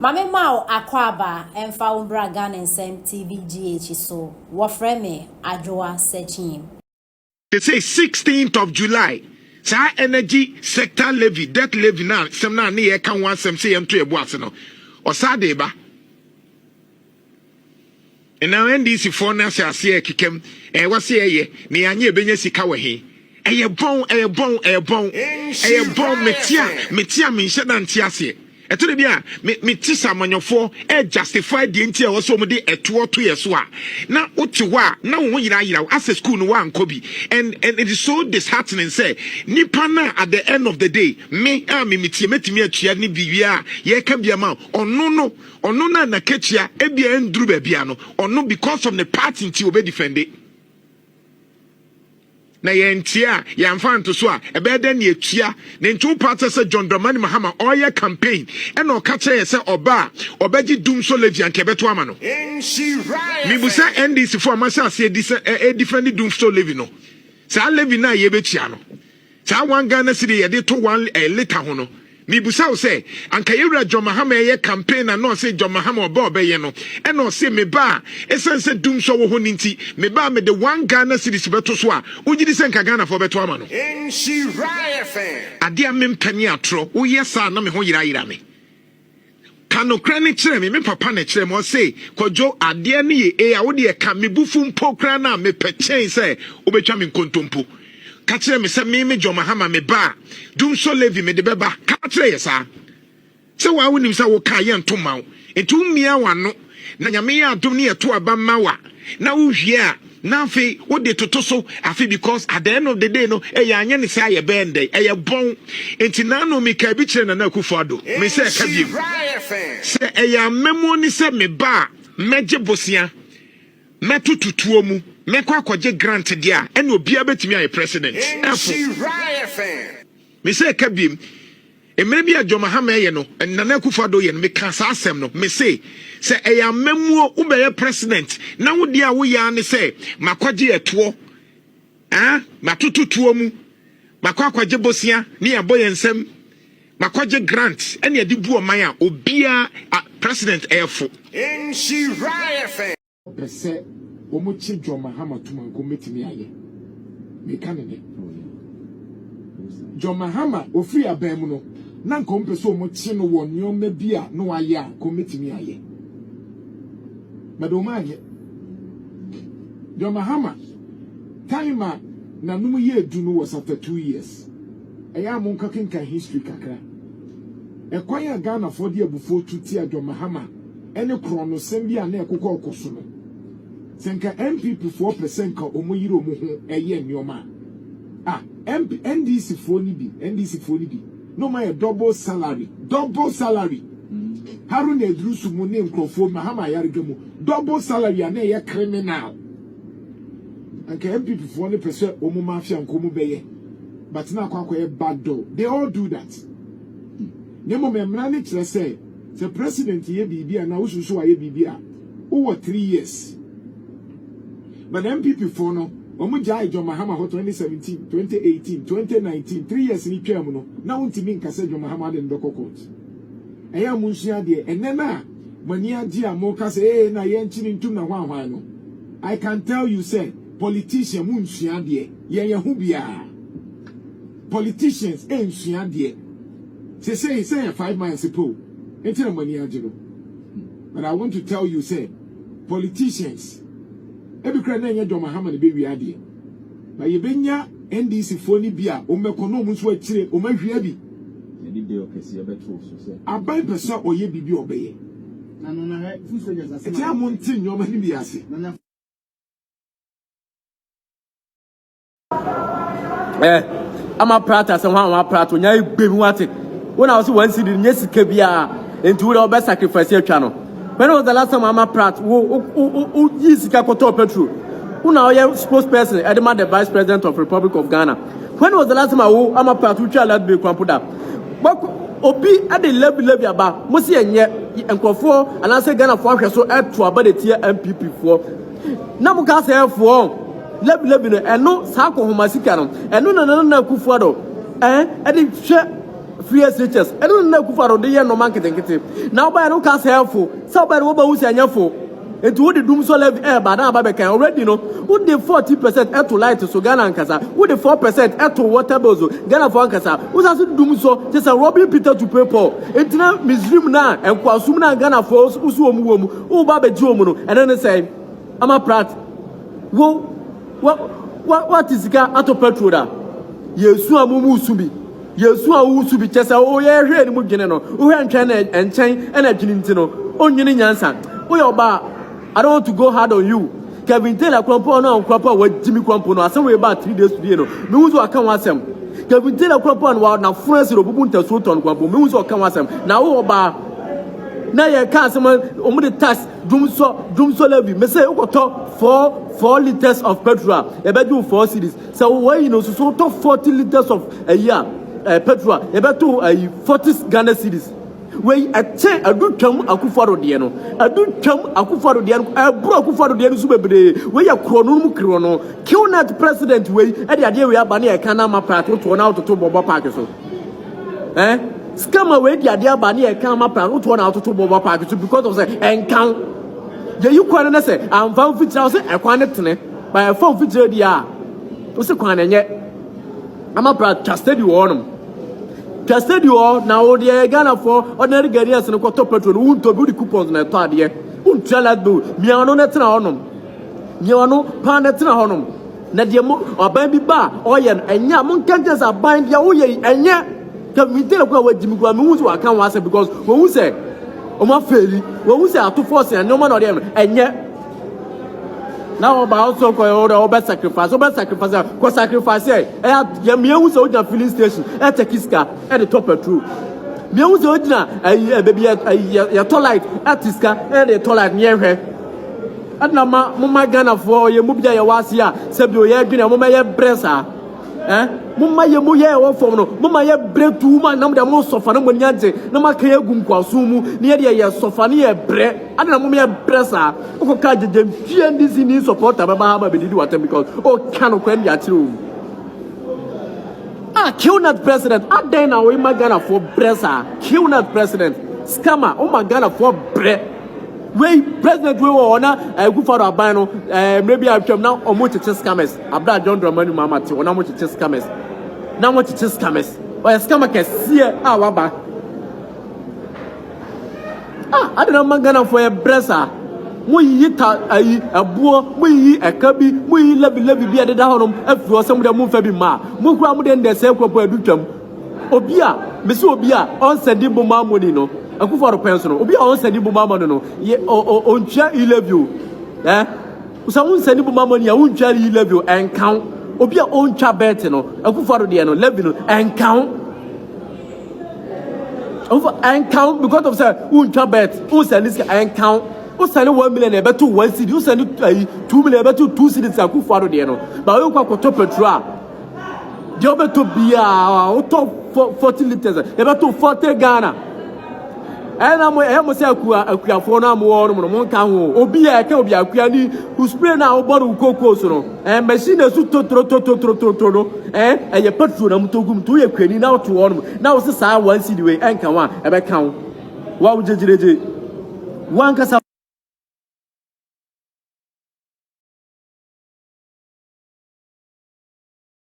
Ma me ma wo akwaaba mfa wo mbra Ghana Nsɛm TV GH so. Wɔfrɛ me Adwoa Sekyim. Te sɛ 16th of July, saa energy sector levy, debt levy no a sɛm no a ne yɛka ho asɛm sɛ yɛnto yɛbo ase no, ɔsaa de ba. Ɛna NDC foɔ no ahyɛ aseɛ kekam, ɛwɔ sɛ yɛyɛ na yɛanyɛ ɛbɛnya sika wɔ he. Ɛyɛ bɔn, ɛyɛ bɔn, ɛyɛ bɔn, ɛyɛ bɔn. Mete a, mete a, menhyɛ da nte aseɛ. Ɛtɔ de bi a me mete sɛ amanyɔfoɔ ɛ justify deɛ nti a ɛwɔ sɛ wɔde ɛtoɔ to yɛ so a, na wote hɔ a na wo ho yerayera wo asɛ school no woankɔ bi, and it is so disheartening sɛ nipa no at the end of the day, me a me metie mɛtumi atua ne biribi a yɛka bi ama ɔno no, ɔno no a n'akatua ebia ɛnduru baabi a no, ɔno because of ne party nti obɛ defend. Na yɛntie a yɛamfa nto so a, ɛbɛyɛ dɛ ne atua ne nti wopa kyɛ sɛ John Dramani Mahama ɔyɛ campaign ɛna ɔka kyerɛ yɛ sɛ ɔba a ɔbɛgye dumsɔ levy, anka ɛbɛto ama no. Mibusa NDC fo a mahyɛ aseɛ di sɛ ɛ defend dumsɔ levy no, saa levy no a yɛbɛtua no, saa 1 Ghana cedi yɛde to 1 litre ho no, mibusa wo sɛ anka yɛwura John Mahama ɛyɛ campaign na na ɔsɛ John Mahama ɔba ɔbɛyɛ no, ɛna ɔsɛ me ba a, ɛsiane sɛ dumsɔ wɔ hɔ no nti, me ba a mede 1 Ghana cedis bɛto so a, wogye di sɛ nka Ghanafoɔ bɛto ama no? Adeɛ a mempɛ ne atorɔ. Woyɛ saa na me ho yerayera me. Ka nokorɛ no kyerɛ me. Me papa na kyerɛ me, ɔse, "Kwadwo, adeɛ no yɛ e a wodeɛ ka me bufu mpo koraa no a, mepɛ kyɛn sɛ wobɛtwa me nkontompo. Ka kyerɛ me sɛ me me John Mahama me ba a, dumsɔ levy mede bɛba. Ka kyerɛ yɛ saa sɛ waa wonim sɛ woka yɛ nto ma wo, nti wommia w'ano na Nyame yɛ adom ne yɛto aba ma wa na wohwie a, na afei wode toto so afei, because at the end of the day no, ɛyɛ anyɛ ne saa yɛ bɛn dɛn? Ɛyɛ bɔn. Nti naano meka bi kyerɛ Nana Akufo Addo, me sɛ ɛka biem sɛ ɛyɛ amammuo ne sɛ me ba a mɛgye bosea, mɛto tutuo mu, mɛkɔ akɔgye grant deɛ a, ɛna obiara bɛtumi ayɛ president. Ɛfo me sɛ ɛka biem, mmerɛ bi a John Mahama ɛyɛ no, Nana Akufo Addo yɛ no, meka saa asɛm no, me se sɛ ɛyɛ amammuo wobɛyɛ president na wodeɛ a woyɛ ne sɛ makɔgye ɛtoɔ, ah, matoto tuo mu, makɔ akɔgye bosea ne yɛabɔ yɛn nsɛm, makɔgye grant ɛne yɛde bu ɔman a, obiara president ɛyɛ fo. Pɛ sɛ wɔn kye John Mahama tuma nko mɛtumi ayɛ. Meka ne nɛ John Mahama ofiri aban mu no, na nka wɔn pɛ sɛ wɔn kye no wɔ nneɛma bi a na wayɛ a, nka wɔn mɛtumi ayɛ, but wɔn anyɛ. John Mahama time a nanom yɛ edu no was after 2 years. Ɛyɛ a mo nka kenkan history kakra. Ɛkwan a Ghanafoɔ de abufuo tu tia John Mahama ɛne korɔnosɛm bi a na ɛkokɔ ɔkɔ so no, sɛ nka NPP foɔ pɛ sɛ nka wɔn yere wɔn ho ɛyɛ nneɛma a, MP, NDC foɔ ni bi, NDC foɔ ni bi na wɔn ayɛ double salary, double salary. Haruna Iddrisu mu ne nkurɔfoɔ, Mahama Ayariga mu, double salary a na ɛyɛ criminal. Nka NPP foɔ no pɛ sɛ wɔn mafia nka wɔn bɛyɛ, but na akɔ akɔyɛ back door. They all do that. Na mmom mmara no kyerɛ sɛ sɛ president yɛ biribi a na wosusu ayɛ biribi a, wowɔ 3 years, but NPP foɔ no, wɔn gyae John Mahama hɔ 2017, 2018, 2019, 3 years ni twaa mu no, na wontumi nkasa John Mahama de no bɛkɔ court. Ɛyɛ a mo nsua adeɛ. Ɛnɛ no a mo ani agye a mo ka sɛ ee na yɛn nkyi ne ntum na hwanhwan no, I can tell you sɛ politician mo nsua adeɛ. Yɛn yɛn ho biara politicians nsua adeɛ. Sese sɛ yɛ 5 months po nti na mo ani agye no, but I want to tell you sɛ politicians ebi kura na ɛnyɛ John Mahama na ebewie adeɛ, na yɛbɛnya NDC foɔ ni bi a wɔn bɛkɔ na wɔn nso akyire wɔn ahwia bi. Aban pɛ sɛ ɔyɛ biribi a ɔbɛyɛ ɛti a mo nte nneɛma no bi ase. Ama Prata sɛ hwan wa Prata onya egbe mi wate wo na wo sɛ 1 cedi nye sika biara nti wo de ɔbɛ sacrifice atwa no. When was the last time Ama Prat wo wo wo wo yi sika kɔtɔ petrol? Wo na ɔyɛ spokesperson ɛde ma the Vice President of Republic of Ghana. When was the last time wo Ama Prat wo twa light bill kwampo da? Obi ɛde levy levy aba, mo si ɛnyɛ nkurɔfoɔ anaasɛ Ghanafoɔ ahwɛ so ɛto aba de tia NPP foɔ na mo ka sɛ ɛfoɔ levy levy no. Ɛno saa akɔhoma sika no, ɛno na Nana Akufo Addo ɛde hwɛ. Free SHS ɛno na na Akufo-Addo de yɛ nnoɔma nketenkete. Na wobaeɛ no woka sɛ ɛfo, sɛ wobaeɛ no wobɛhu sɛ ɛnyɛ fo. Nti wode dum sɔ levy ɛɛba na aba bɛkan already no wode 14% ɛto light so Ghana ankasa, wode 4% ɛto water bill so Ghana foɔ ankasa, wosan so dum sɔ kyɛ sɛ robbing Peter to pay Paul. Nti na Misrim no a nkoasom no a Ghana foɔ woso wɔn wɔ mu woba abɛgye wɔn no ɛno ne sɛn? Ama Pratt wo wa wa wate sika atɔ petrol da yɛsu a mo mu su bi. Yesu a wosu bi kyɛ sɛ woyɛ hwɛ anim dwene no, wohwɛ ntwɛn na nkyɛn ɛna dwene nti no, onnwene nyansa. Woyɛ ɔbaa, I don't want to go hard on you. Kevin Taylor kura mpo ɔno a ɔkura mpo a wagyi me kura mpo no, asɛm wei baa 3 days today no, mehu sɛ waka ho asɛm. Kevin Taylor kura mpo a no n'afono asi na obubu ntasuo tɔn kura mpo, mehu sɛ ɔka ho asɛm. Na wo ɔbaa, na yɛ ka asɛm wɔn de tax dwumsɔ dwumsɔ levy mese wokɔtɔ 4 4 litres of petrol a yɛbɛgye wo 4 cedis. Sɛ wɔyi no nso so wotɔ 40 litres of ayi a petrol a yɛbɛto ayi 40 Ghana cedis. Wei ɛkyɛn adu twam Akufo-Addo deɛ no, adu twam Akufo-Addo deɛ no, ɛboro Akufo-Addo deɛ no so bebree. Wei yɛ korɔ no mu korɔ no. Qnet president wei ɛde adeɛ wei aba ne yɛka na ama Pratt wotoɔ na wototo bɔbɔ park so scammer wei de adeɛ aba ne yɛka ama Pratt wotoɔ na wototo bɔbɔ park so because of sɛ ɛnkan yɛyi kwan no ne sɛ amfa mfikyire a wɔsɛ ɛkwan ne tene ba ɛfa mfikyire deɛ a wɔsɛ kwan no nyɛ. Ama Pratt twa steady wɔ hɔnom, twa steady wɔ hɔ na wo deɛ Ghanafoɔ ordinary Ghanaians no kɔtɔ petrol no wontɔ bi, wode coupons na ɛtɔ adeɛ, wontua light bill. Mia no na tena hɔnom, mia no paa na tena hɔnom na deɛ mo aban bi ba a ɔyɛ no ɛnyɛ a monka nkyɛn sɛ aban deɛ woyɛ yi ɛnyɛ. Ka mitele ko a wagyi mi ko a mehu sɛ waka ho asɛm because wɔhu sɛ wɔn afeeli, wɔhu sɛ ato force na nneɛma na ɔde yɛ no ɛnyɛ na wɔba ɔsɔ kɔ yɛ ɔdɔ ɔbɛ sacrifice, ɔbɛ sacrifice kɔ sacrifice yɛ ɛyɛ yɛ mmienu sɛ ogyina filling station ɛtɛki sika ɛde tɔ petrol, mmienu sɛ ogyina ɛyi ɛ beebi ɛyi yɛtɔ light ɛte sika ɛde tɔ light ne yɛhwɛ ɛna ma mo ma Ghanafoɔ ɔyɛ mu bi a yɛwɔ ase a sɛbi oyɛ adwene mo ma yɛ brɛ saa mo ma yɛ mu yɛ ɛwɔ fam no, mo ma yɛ brɛ tuu ma nam deɛ mo sɔfa no mo ani agye na mo aka yɛ gu nkoaso mu ne yɛ deɛ yɛ sɔfa ne yɛ brɛ ade na mo ma yɛ brɛ saa. Wokɔ ka gyegye mfie NDC ni supporter bɛba ha ba bɛdidi watam because ɔka no kwan de akyerɛ wo ah. Qnet president, adɛn na woyi ma Ghanafoɔ brɛ saa? Qnet president scammer, woma Ghanafoɔ brɛ. Wei president wei wɔ hɔ na Akufo-Addo aban no mmerɛ bi atwam na ɔmo kyekye scammers abira John Dramani Mahama te hɔ na ɔmo kyekye scammers na ɔmo kyekye scammers. Ɔyɛ scammer kɛseɛ a waba ah. Adi na ma Ghanafoɔ yɛ brɛ saa. Mo yiyi ta ayi ɛboɔ, mo yiyi ɛka bi, mo yiyi levy levy bi a ɛdeda hɔnom afiri hɔ sɛ mo deɛ mo nfa bi mma a mo kura mo deɛ ndɛ sɛ kuropɔn adu twam. Obi a mesi obi a ɔnsɛndi mobile money no Akufo-Addo pɛn so no, obi a ɔnsɛndi mobile money no yɛ ɔ ɔ ɔntua e-levy o. Sɛ wonsɛndi mobile money a wontua e-levy o, ɛnka obi a ɔntwa bet no Akufo-Addo deɛ no levy no ɛnka wo, ɛnka wo because of sɛ wontwa bet, wonsɛndi sika ɛnka wo. Wosɛne 1 million ɛbɛto 1 cedi, wosɛne ayi 2 million ɛbɛto 2 cedis Akufo-Addo deɛ no. Ba woyɛ kɔ akɔtɔ petrol a deɛ wobɛtɔ biara wotɔ 40 litres yɛbɛto 40 Ghana. Ɛna mo ɛyɛ mo sɛ akua akuafoɔ no a mowɔ hɔ nom no monka ho. Obi a ɛka obi akua ni wo spray no a wobɔ no wo kokoo so no machine na ɛsu totorototototoro no ɛyɛ petrol na motɔ gum. Nti woyɛ kuani na woto hɔ nom na wo se saa 1 cedi wei ɛnka ho a ɛbɛka wo wa wo gyegyiregye wankasa.